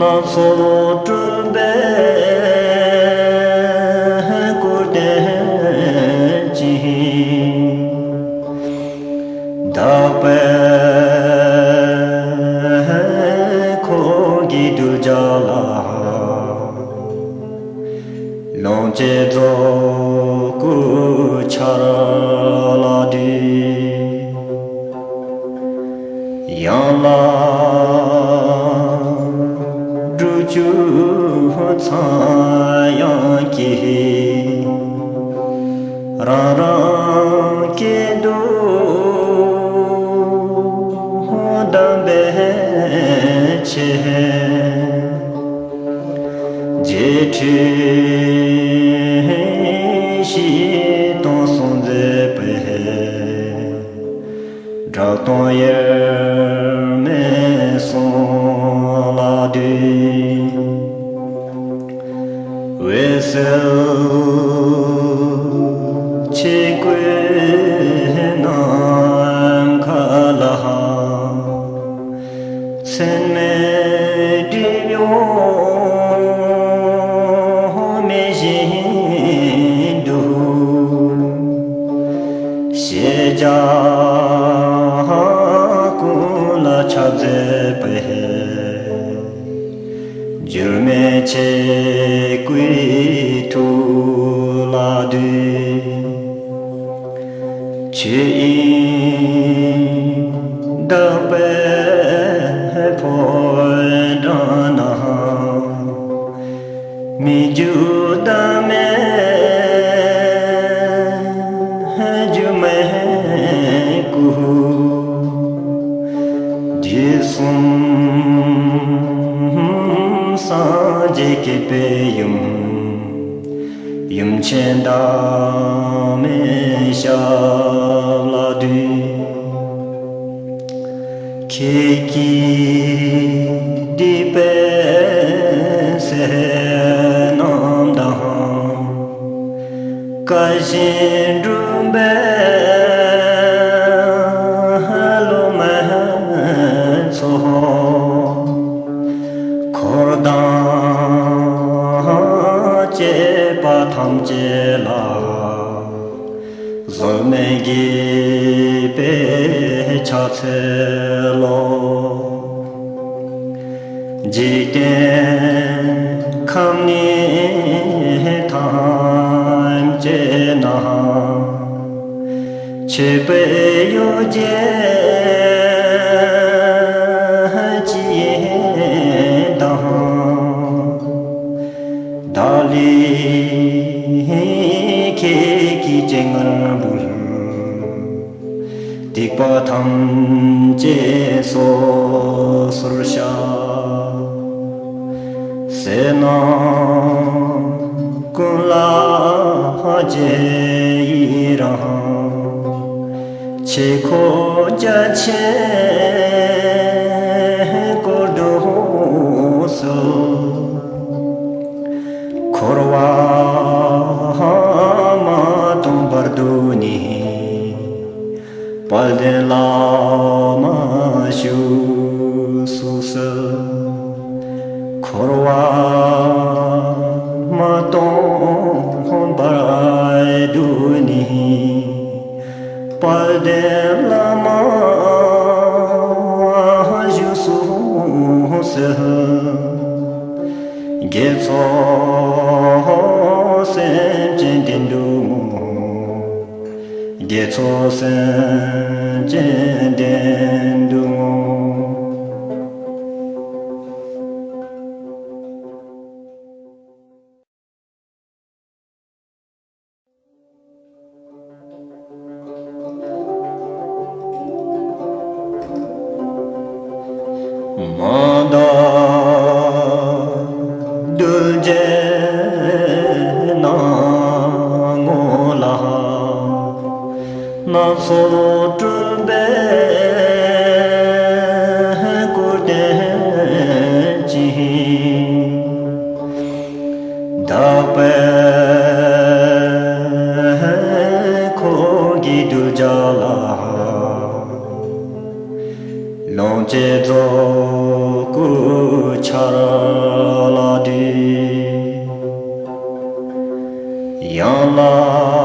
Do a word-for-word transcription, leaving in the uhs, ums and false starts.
སྣ་ཚོགས་སྤྲུལ་པའི་སྐུར་བསྟན་ཅིང་། དག་པའི་འཁོར་གྱིས་གདུལ་བྱ་ལ། ལོངས་སྤྱོད་རྫོགས་སྐུ་འཆར་ལ་འདུད། ཡང་ལ་སྒྲུབ་བཅུ་ཚངས་དབྱངས་ཀྱིས། རང་རང་སྐད་དུ་གདམས་པའི་ཆེད། རྗེས་ཁྲིད་བཞི་སྟོང་གསུང་མཛད་པའི། གྲགས་སྟོང་དབྱེར་མེད་གསུང་ལ་འདུད། འོད་གསལ་ཆོས་སྐུའི་ནམ་མཁའ་ལ། མཚན་མའི་སྒྲིབ་གཡོགས་མེད་བཞིན་དུ། ཤེས་བྱ་ཀུན་ལ་ཁྱབ་མཛད་པའི། འགྱུར་མེད་ཆོས་སྐུའི་ཐུགས་ལ་འདུད། ཆོས་དབྱིངས་དག་པའི་ཕོ་བྲང་ན། མི་འགྱུར་བདག་མེད་སྒྱུ་མའི་སྐུ། དུས་གསུམ་སངས་རྒྱས་བསྐྱེད་པའི་ཡུམ། ཡུམ་ཆེན་བདག་མེད་ཞབས་ལ་འདུད། ཁྱེད་ཀྱིས་བསྡུས་པའི་ཟས་རྣམས་དང་། བཀའ་བཞིན་སྒྲུབ་པའི་སློབ་མའི་ཚོགས། འཁོར་དང་བཅས་པ་ཐམས་ཅད་ལ། བཟོད་མེད་དགྱེས་པའི་ཕྱག་འཚལ་ལོ། འཇིག་རྟེན་ཁམས་ནི་ཐམས་ཅད་ན། མཆོད་པའི་གཡོ་སྒྱུ་ཅི་ཡིན་དང་། བདག་ལུས་ཁྱེད་ཀྱི་སྤྱན་སྔར་འབུལ། སྡིག་པ་ཐམས་ཅད་སོ་སོར་བཤགས། བསོད་ནམས་ཀུན་ལ་རྗེས་ཡི་རང་། ཆོས་འཁོར་རྒྱ་ཆེན་བསྐོར་དུ་གསོལ། འཁོར་བ་མ་སྟོངས་བར་དུ་ནི། དཔལ་ལྡན་བླ་མ་བཞུགས་སུ་གསོལ། འཁོར་བ་མ་སྟོངས་བར་དུ་ནི། དཔལ་ལྡན་བླ་མ་བཞུགས་སུ་གསོལ། དགེ་ཚོགས་སེམས་ཅན་བདེ་འགྲོ་ངོ་། དགེ་ཚོགས་སེམས་ཅན་བདེ་འགྲོ་ངོ་། མ་འདའ་གདུལ་བྱའི་སྣང་ངོ་ལ། སྣ་ཚོགས་སྤྲུལ་པའི་སྐུར་བསྟན་ཅིང་། དག་པའི་འཁོར་གྱིས་གདུལ་བྱ་ལ། ལོངས་སྤྱོད་རྫོགས་སྐུ་འཆར་ ཡང་ལ།